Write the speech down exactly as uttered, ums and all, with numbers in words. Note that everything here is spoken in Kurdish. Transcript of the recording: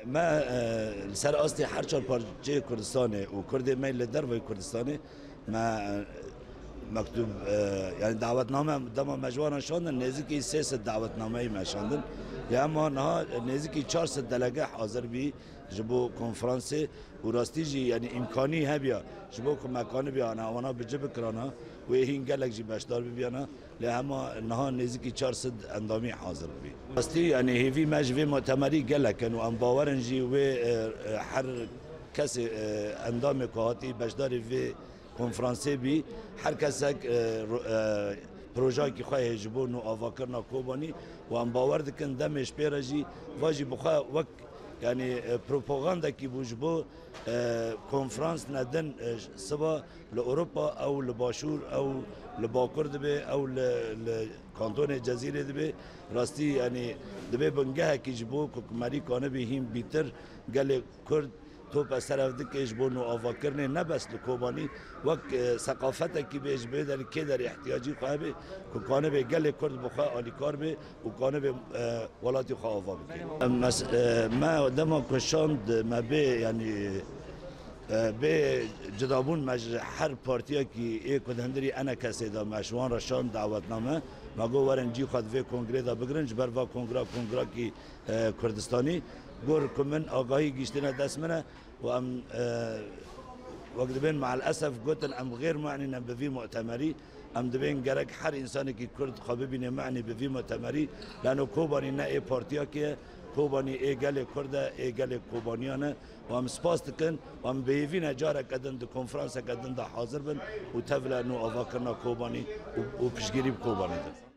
Me, e, li ser astê her çar parçeyê Kurdistanê û Kurdê me li derveyî Kurdistanê me, e, mektûb, e, yani dawetname dema me ji wan re şandin, nêzîkî sê sed dawetnameyî me şandin. Lê hema niha nêzîkî çar sed delege hazir bî ji bo konferansê û rastî jî yani îmkanî hebiya ji bo ku me kanibiya wana bi ci bikirana wê hîn gelek jî beşdar bibiyana. Lê hema niha nêzîkî çar sed endamî hazir bûbî. Rastî, yanî hêvî me ji vê mutemerî gelek in û em bawer in jî wê, e, e, her kesê, e, endamê ku hatî beşdarî vê konferansê bî, her kesek, e, ro-, e, projeyekî xwe hê ji bo nûavakirina Kobanî û em bawer dikin demê ji pê re jî va jî bi xwe wek, yanî, e, propagandekî bû ji bo e, konferans nedin, e, siba li Ewropa ew li Başûr, ew li Bakur dibe, ew li, li kantonê Cezîrê dibe. Rastî, yanî, dibe bingehekî ji bo ku merî kanibî hîn bîtir gelê Kurd tope ser ev dike ji bo nûavakirinê ne bes li Kobanî wek, e, seqafetekî bê ji bê derî kê derî ihtiyacî xwe hebe ku kanibê gelê Kurd bi xwe alîkar be û kanibê, e, welatî xwe ava bike. Mes-, e, me dema ku şand me bê, yanî, e, bê cudabûn me ji her partiyekî ê ku di hundirî enekesê de me ji wan re şand dawetname. Me got werin cî xwe di vê kongrê de bigirin, ji ber va kongra, kongrakî, e, Kurdistanî. Got ku min agahî gihîştine dest min e. Û em, e, wek dibên me'el esef gotin, em xêr me'nî ne bi vî mu'temerî. Em dibên gerek her însanekî Kurd xwe bibîne me'nî bi vî mu'temerî. Lano Kobanî ne ê partiyakê ye, Kobanî ê gelê Kurd e, ê gelê Kobaniyan e. Û em spas dikin û em bi hêvî ne careke din di konferanseke din de hazir bin û tevle nûavakirina Kobanî û, û piştgirî bi Kobanî din.